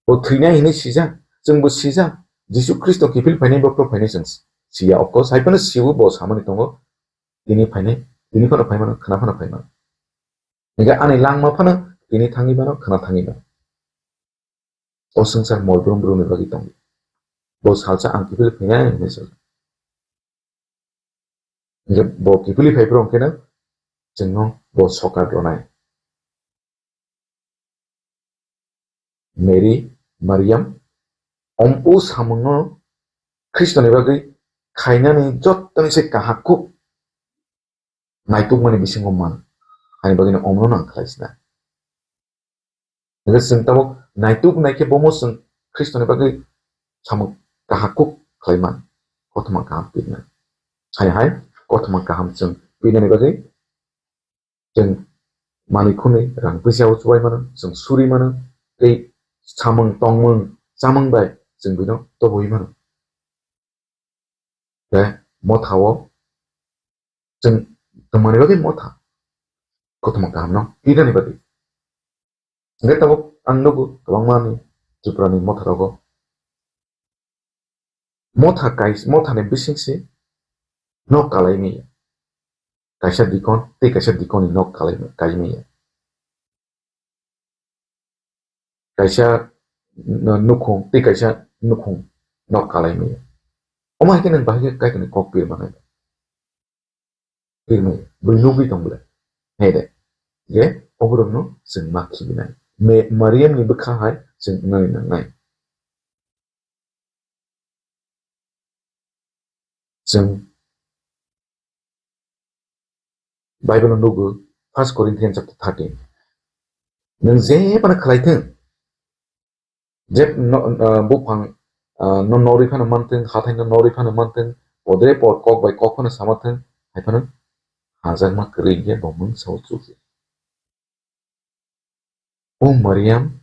Bo thwinai hinwi sijak, chwngbo sijak. Jisu Khristo kiphil phainai, bo phro phainai chwng siya, of course. Hai phano siwo bo samani tongo. Tini phainai, tini phano phaimano, khna phano phaimano. Hingkhe ani langma phano tini thangwi mano, khna thangwi mano. O swngchar mol brum brumni bagwi tongo. Bo salsa ang kiphil phainai hinwi sal. Hingkhe bo kiphilwi phai phuru hwnkhe no chwngno bo sokat rwnai. Mary, Mariam, om o samungno Khristoni bagwi khainani jottoni se kaham kuk naitukmani bisingo man, haini bagwino omno nang khlai sina. Hingkhe chwng tabuk naituk naikhe bomo chwng Khristoni bagwi samung kaham kuk khlai man, kothoma kaham pirnai. Hai hai kothoma kaham chwng pirnani bagwi chwng manwi khwnwi rang puisa o chubai mano, chwng suri mano, tei samung tongmung chamung bai chwng bino toboi mano. Tei motha o chwng tongmani bagwi motha kothoma kaham no pirnani bagwi. Hingkhe tabuk ang nugo kwbangma ni Tripura ni motha rogo Motha kais-, mothani bisingsi nok kalai maya. Kaisa dikon tei kaisa dikonni nok kalai, kai maya. Kaisa n-, nukhung tei kaisa nukhung nok kalai maya. Omo hai khe nwng bahai khe Kaitorni kok pir manai. Pir maya. Bwrwi nugwi tong bwle. Hai de. Je oborokno chwng ma khibinai. Me-, Mariamni bwkha hai chwng wngnani nangnai. Chwng Bible-o nugo, First Corinthians chapter thirteen. Nwng je phano khlai thung, je no, ah, buphang, ah, no norwi phano man thung, hathai no norwi phano man thung, podre pod kok bai kok phano sama thung, hai phano hajakma kwrwi hinkhe bo mungsa o chukya. O Mariam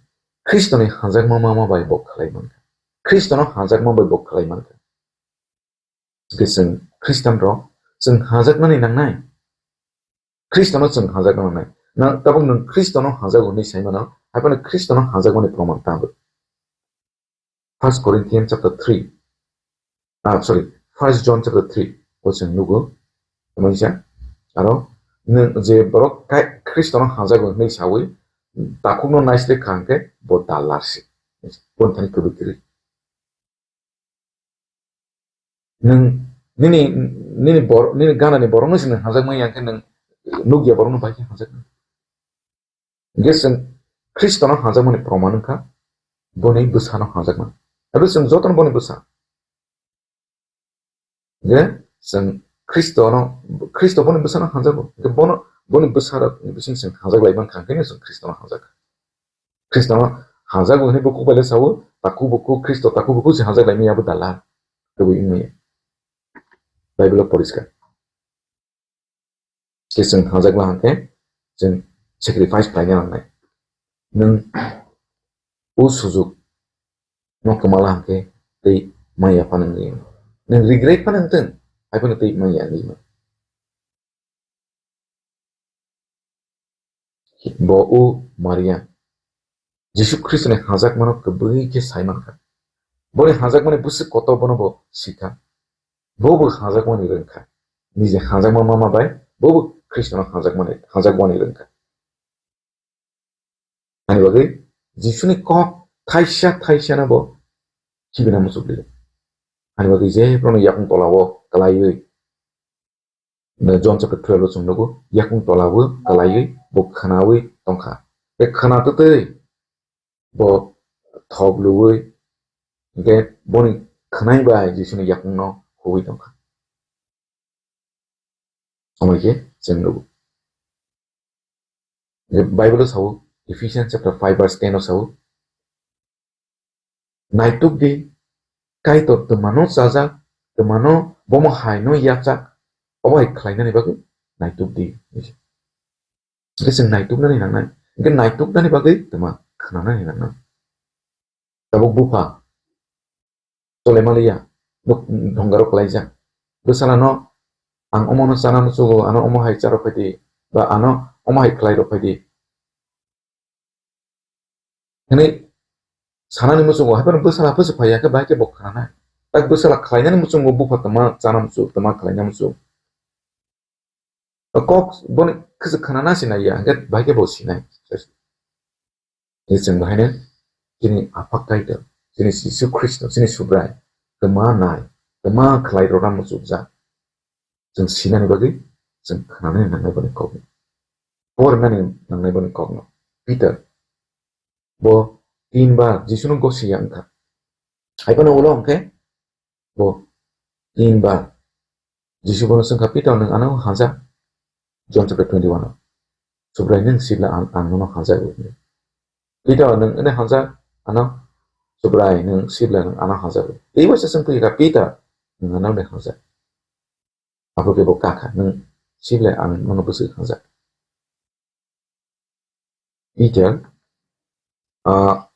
Khristoni hajakma mama bai bo khlai mankha. Khristono hajakma bai bo khlai mankha. Hwnkhe chwng Khristian rok chwng hajaknani nangnai. Khristono chwng hajakna nangnai. Na, tabuk nwng Khristono hajago hwnwi sai mano, hai phano Khristono hajakmani proman tabuk. First Corinthians chapter three, ah, sorry, First John chapter three o chwng nugo, tamo kisa, aro nwng je borok kai-, Khristono hajago hwnwi sawi takhukno naisle kha hwnkhe bo dallar se, boni thani kwbwi kwrwi. Nwng nini, nini bor-, nini ganani borokno se nwng hajakmani ya khe nwng nukya borokno bai khe hajaknai. Hwnkhe chwng Khristono hajakmani proman wngkha, boni bwsano hajakmani. Abo chwng jotono boni bwsa. Hwnkhe chwng Khristono, Khristo boni bwsano hajago. Hwnkhe bono, boni bwsarokni bising chwng hajak lai mankha, hwnkhe chwng Khristono hajak. Khristono hajago hwnwi bukhuk bai le sawo, takhuk bukhuk Khristo, takhuk bukhuk se hajak lai manya abo dallar. Kwbwi wngmaya. Bible-o poriskar. Khe chwng hajak la hwnkhe chwng sacrifice khlaina nangnai. Nwng o sujuk no kwma la hwnkhe tei manya phano wngwi mano. Nwng regret phano wngthung, hai phano tei manya wngwi mano. Bo o Maria Jisu Khristoni hajakmano kwbwi khe sai mankha. Boni hajakmani bwswk kotor bono bo sikha. Bo bo hajakmani rwngkha. Nije hajakma mama bai bo bo Khristono hajakmani, hajakmani rwngkha. Ani bagwi Jisuni kok thaisa thaisano bo khibina muchukliya. Ani bagwi je bono yakung tolao kwlaiwi, John chapter twelve o chwng nugo, yakung tolao kwlaiwi bo khwnawi tongkha. Tei khwna twtwi bo thok luwi, hwnkhe boni khwnai bai Jisuni yakungno huwi tongkha. Omo khe chwng nugo. Bible o sao, Ephesians chapter five verse ten o sao, "Naituk di, Kaitor twmano chajak, twmano bomo hai no yachak, obo hai khlainani bagwi naituk di." Hwnkhe chwng naituknani nangnai, hwnkhe naituknani bagwi twma khwnanani nangnai. Tabuk bupha chole maliya, nuk-, dhongaro kwlaijak. Bwsala no, "Ang omo no chana muchugo, ano omo hai charok phaidi, ba ano omo hai khlai rok phaidi." Hwnwi sanani muchungo, hai phano bwsala bwswk phai ya khe, bahai khe bo khwnanai. Tak bwsala khlainani muchungo bupha tama chana muchung, tama khlaina muchung. Kok boni khwswk khwnana sinai ya, hwnkhe bahai khe bo sinai. Hwnkhe chwng bahaino chini Apha Kaitor, chini Jisu Khristo, chini Subrai, kwma nai, kwma khlai rwna muchukjak. Chwng sinani bagwi chwng khwnanani nangnai boni kokno. Porinani nangnai boni kokno. Peter, bo tin bar Jisuno gosi ya wngkha. Hai phano ulo hwnkhe bo tin bar Jisu bono swngkha, "Peter, nwng ano hanja?" John chapter twenty-one o. "Subrai, nwng sibla ang, ang nono hanja," hwnwi. "Peter, nwng ano hanja ano?" "Subrai, nwng sibla nwng ano hanja," hwnwi. Tei waisa swngwi kha, "Peter, nwng ano de hanja?" Abo khe bo kakha, "Nwng sibla ang nono bwswk hanja." Peter, ah,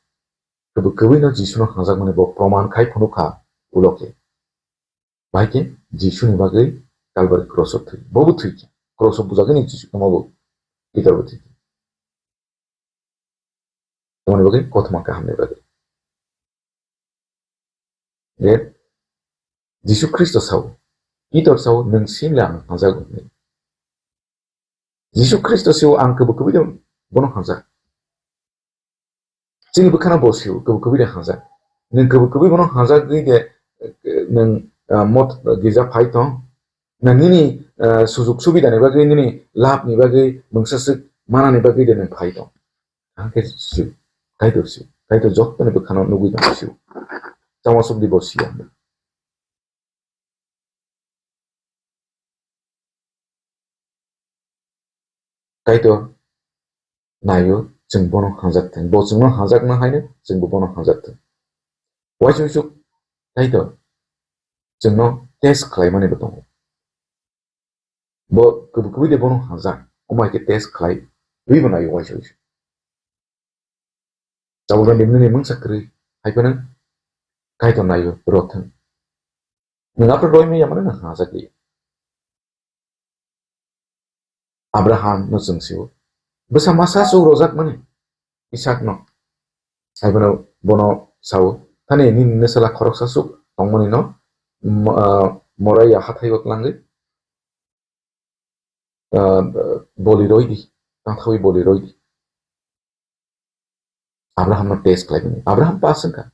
kwbwi, kwbwino Jisuno hangjakmani bo proman khai phunukha ulo khe. Bahai khe Jisuni bagwi Kalbari krosor thwi. Bobo thwi khe. Krosor bujagwini Jisu tongmabo Peter bo thwi khe. Tamoni bagwi kothoma kahamni bagwi. Je Jisu Khristo sao, Pitor sao, "Nwng sim le ang hamjago," hwnwi. Jisu Khristo sao, "Ang kwbwi kwbwi de bono hamjak." Chini bwkhano bo sio, kwbwi kwbwi de hamjak. Nwng kwbwi kwbwi bono hamjagwi de, eh, nwng, ah, mot, girja phai tong. Na nini, ah, sujuk subida ni bagwi, nini lab ni bagwi, mungsa swk mana ni bagwi de nwng phai tong. Ang khe sio, Kaitor sio, Kaitor jottoni bwkhano nugwi tong sio. Chama sukdi bo sio. Kaitor naio, chwng bono hamjak thung. Bo chwngno hamjakma haino chwngbo bono hamjak thung. Uaisa uaisa Kaitor chwngno test khlaimani bo tongo. Bo kwbwi kwbwi de bono hamjak, omo hai khe test khlai, twibo naio uaisa uaisa. Tabuk nini mungsa kwrwi, hai phano Kaitor naio, rw thung. Nwng aphuru rwi manya mano, nwng hamjak di. Abraham no chwng sio. Bwsa masa chwng rwjak mani, Isak no. Hai phano bono sao, "Thani nini nwsala khoroksa chwng tongmani no, mo-, ah, Moria hathai o twlangwi, ah, boli roi di, tangthawi boli roi di." Abraham no test khlai mani. Abraham pass wngkha.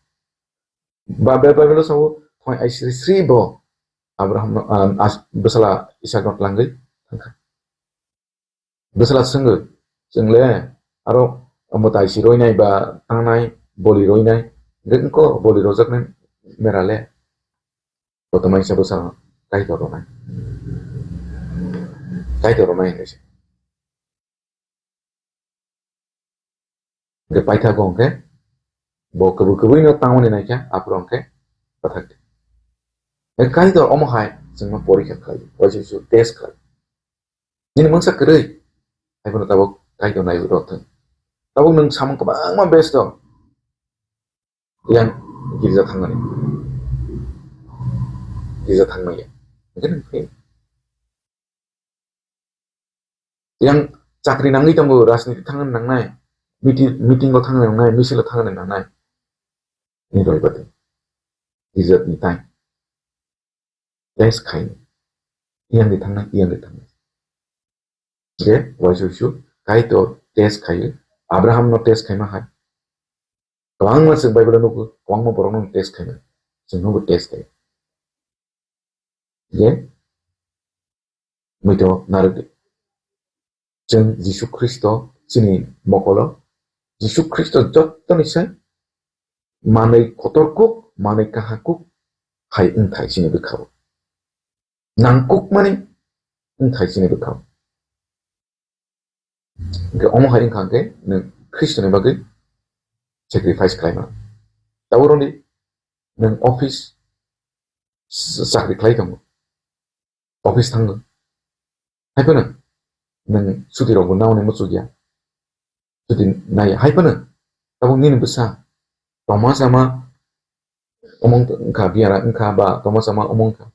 Ba, Bi-, Bible o sao, thoi ai sri sri bo Abraham no, ah, as-, bwsala Isak no twlangwi thangkha. Bwsala swngwi, "Chwng le aro mwtai si roinai ba tangnai, boli roinai, hwnkhe wngkho boli rojaknai mera le?" Kotomai sa bwsa Kaitor rwnai. Kaitor rwnai hwnkhe se. Hwnkhe paithago hwnkhe bo kwbwi kwbwino tangmani naikha, aphuru hwnkhe pathak di. Hwnkhe Kaitor omo hai chwngno porikha khlai, uaisa uaisa test khlai. Nini mungsa kwrwi, hai phano tabuk Kaitor naiwi rw thung. Tabuk nwng samung kwbangma besto. Yang girja thangnani. Girja thangmaya. Hwnkhe nwng phi-, yang chakri nangwi tongo, rajniti thangna nangnai, meeting, meeting o thangna nangnai, misil o thangna nangnai. Ni roi bati. Girja ni time. Test khai. Yang di thangnai, yang di thangnai. Je, uaisa uaisa Kaitor test khai. Abraham no test khaima hai. Kwbangma chwng Bible o nugo, kwbangma borok no test khaima. Chwng nobo test khai. Je, muitu narwk di. Chwng Jisu Khristo chini mokolo, Jisu Khristo jottoni se manwi kotor kuk, manwi kaha kuk hai wngthai chini bwkhao. Nangkukmani wngthai chini bwkhao. Hwnkhe omo hai wngkha hwnkhe nwng Khristoni bagwi sacrifice khlaima. Tabuk rwdi nwng office s-, chakri khlai tongo. Office thango. Hai phano nwng chuti rokbo naui muchukya. Chuti naiya. Hai phano tabuk nini bwsa tongma chama omong wngkha, biyara wngkha ba tongma chama omong wngkha.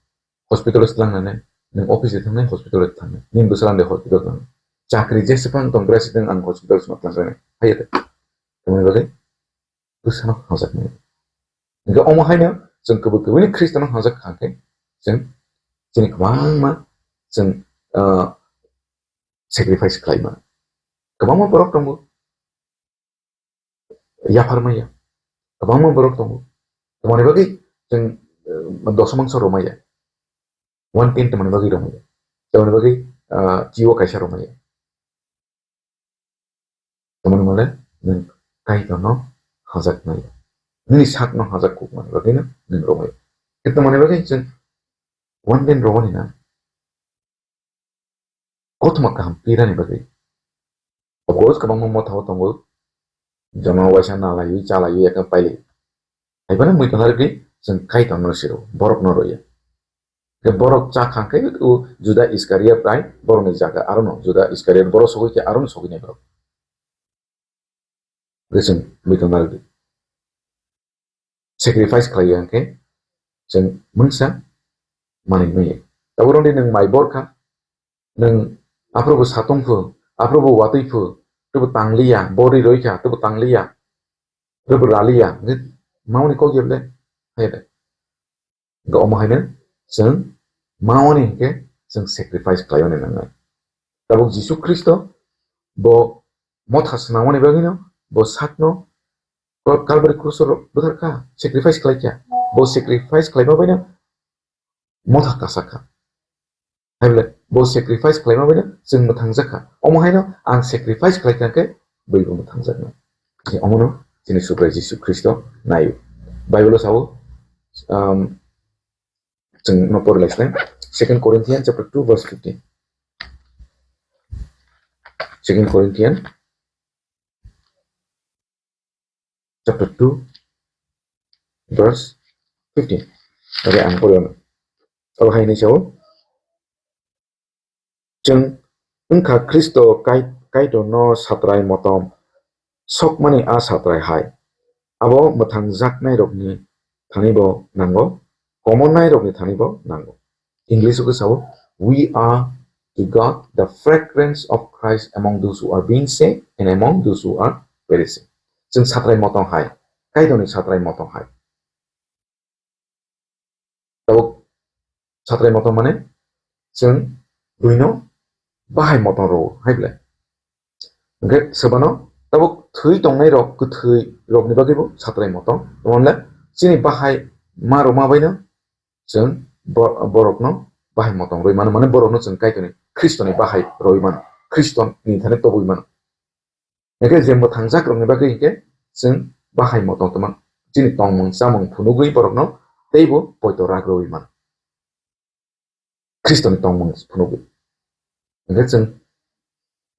Hospital o se tlangnai, nwng office de thangnai, hospital de thangnai. Nini bwsa rande hospital thangnai. Chakri jesa phang tong, president ang hospital sima tlangnai. Hai de. Tamoni bagwi bwsano hamjakmani. Hwnkhe omo haino chwng kwbwi kwbwini Khristano hamjak kha khe chwng chini kwbangma chwng, ah, sacrifice khlaima. Kwbangma borok tongo. Yapharmaya. Kwbangma borok tongo. Tamoni bagwi chwng, eh, dosa mangsa romaya. One tenth tamoni bagwi romaya. Tamoni bagwi, ah, chiwo kaisa romaya. Tamoni mole nwng Kaitorno hamjakmaya. Nini sakno hamjak kukmani bagwino nwng romaya. Khe tamoni bagwi chwng one tenth romani na? Kothoma kaham pirani bagwi. Of course, kwbangma motha o tongo. Jono waisa nalaiwi, chalaiwi, ekha pailaiwi. Hai phano muitu narwgwi chwng Kaitorno siro, borokno roya. Khe borok cha kha khe o Juda Iskariot bai borokni jaga arono, Juda Iskariot borok sogwi khe arono sogwi nai borok. Hwnkhe chwng muitu narwgwi. Sacrifice khlai ya hwnkhe chwng mungsa manwi maya. Tabuk rwdi nwng mai bor kha, nwng aphuru bo satong phu, aphuru bo watwi phu, tebo tangliya, bori roi kha, tebo tangliya, tebo raliya, hwnkhe mamani kok ya le, hai de. Hwnkhe omo haino chwng mawani hinkhe chwng sacrifice khlaiwani nangnai. Tabuk Jisu Khristo bo motha swnamani bagwino bo sakno Kal-, Kalbari kruso bwthar kha, sacrifice khlai kha. Bo sacrifice khlaima baino motha kasa kha. Hai bole bo sacrifice khlaima baino chwng mwthangjak kha. Omo haino ang sacrifice khlai kha khe bwrwi bo mwthangjak nai. Omono chini Subrai Jisu Khristo naio. Bible o sao, um, chwng no pori lai sinai. Second Corinthians chapter two verse fifteen. Second Corinthians chapter two verse fifteen. Oke, ang pori ano. Abo hai hinwi sao. Chwng wngkha Khristo Kai-, Kaitorno satrai motom sokmani a satrai hai. Abo mwthangjaknairokni thanibo nango, komornairokni thanibo nango. English o khe sao, "We are to God the fragrance of Christ among those who are being saved and among those who are perishing." Chwng satrai motong hai, Kaitorni satrai motong hai. Tabuk satrai motong mane chwng buino bahai motong rwo hai bole. Hwnkhe swbano tabuk thwi tongnai rok, kwthwi rokni bagwi bo satrai motong. Tamo hwnle chini bahai ma rwma baino chwng bo-, borokno bahai motong rwi mano, mane borokno chwng Kaitorni, Khristoni bahai rwi mano, Khristoni thani tobwi mano. Hingkhe je mwthangjak rokni bagwi hingkhe chwng bahai motong tongma, chini tongmung chamung phunugwi borokno teibo poito rak rwwi mano. Khristoni tongmung phunugwi. Hingkhe chwng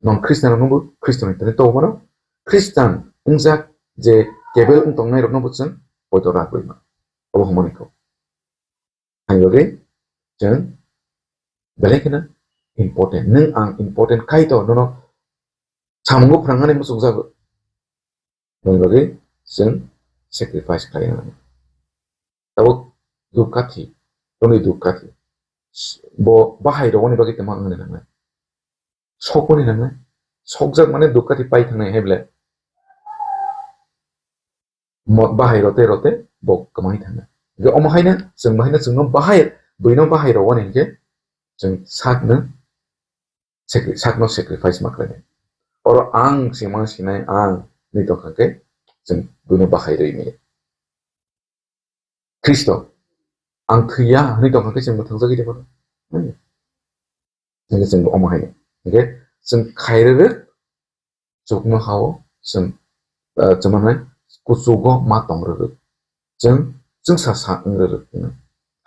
non Khristian rokno bo Khristoni thani tongwi mano. Khristian wngjak je kebel wng tongnai rokno bo chwng poito rak rwwi mano. Obo hwnmani kok. Hai bagwi chwng belai kheno important. Nwng ang important khai to, nono samungo phwrangnani muchungjago. Hai bagwi chwng sacrifice khlai nango. Tabuk dukha thi, tongwi dukha thi. Bo bahai rogoni bagwi tongma wngni nangnai. Sokmani nangnai. Sokjak mane dukha thi pai thangnai hai bole. Mo-, bahai rote rote bo kwmai thangna. Hingkhe omo haino chwng bahai no chwngno bahai, buino bahai rwani hingkhe chwng sakno sacri-, sakno sacrifice ma khlainai. Oro ang sima sinai ang ni tongkha khe chwng buino bahai rwi maya. Khristo, ang thwiya hwnwi tongkha khe chwng mwthangjagwi de bono. Hingkhe chwng omo haino. Hingkhe chwng khairwrwk chuknohao chwng, ah, chwng manai kuchugo ma tong rwrwk. Chwng, chwngsa sa wng rwrwk hwnwi.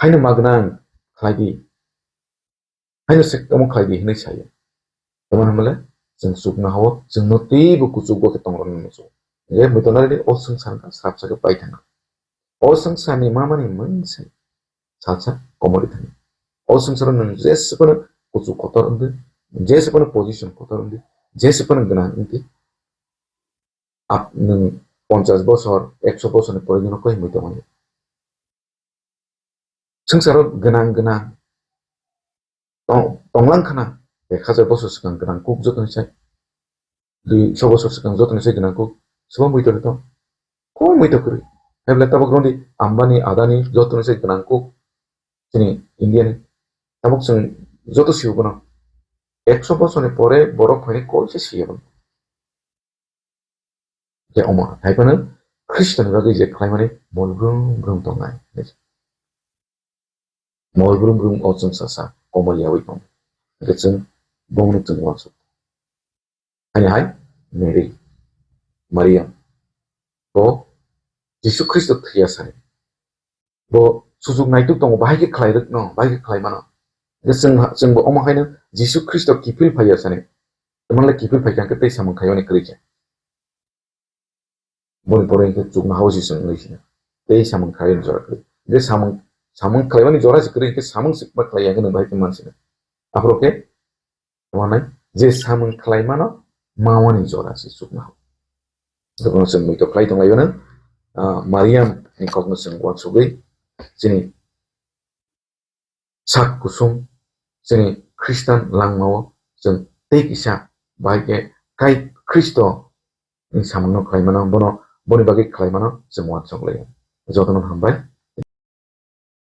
Haino ma gwnang khlai di. Haino se omo khlai di hwnwi sayo. Tamo hwnmale chwng chuknohao chwngno teibo kuchugo khe tong rwna muchungo. Hingkhe muitongnaridi o swngchar wngkha swrapsa khe pai thangna. O swngcharni mamani mungsa salsa komorwi thangna. O swngcharo nwng jeswkano kuchuk kotor wngdi, jeswkano position kotor wngdi, jeswkano gwnang wngdi. Ap-, nwng ponchas bosor, ekso bosorni pore nwng koi himwi tongmani. Swngcharo gwnang gwnang tong-, tonglang khana, ek hajar bosor swkang gwnang kuk jotoni sai. Duiso bosor swkang jotoni sai gwnang kuk. Swbo muitor tong. Koi muitor kwrwi. Hai bole tabuk rwdi Ambani, Adani jotoni sai gwnang kuk. Chini India ni. Tabuk chwng joto sibo bono. Ekso bosorni pore borok phainai koi se siya bono. Je omo, hai phano Khristoni bagwi je khlaimani mol brum brum tongnai. Mol brum brum o chwng sasa komor yawi tong. Hingkhe chwng bongni chwng uansuk. Ani hai Mary, Mariam. Bo Jisu Khristo thwiya sani. Bo sujuk naituk tongo, bahai khe khlai rwkno, bahai khe khlai mano. Hingkhe chwng, chwngbo omo haino Jisu Khristo kiphil phaiya sani. Tamani le kiphil phai kha khe tei samung khaiyani kwrwi khe. Boni pore hingkhe chuknohao se chwng wngwi sino. Tei samung khlaimani jora kwrwi. Hingkhe samung, samung khlaimani jora se kwrwi hingkhe samung se ma khlaiya hwnwi bahai khe mansino. Aphuru khe tamo hwnwi je samung khlaimano mawani jora se chuknohao. Jotono chwng muitok khlai tonglaio no, ah, Mariam ni kokno chwng uansugwi chini sak kusung chini Khristan langmao chwng tei kisa bahai khe kai Khristo ni samungno khlai mano, bono, boni bagwi khlai mano chwng uansuk laio. Jotono hambai,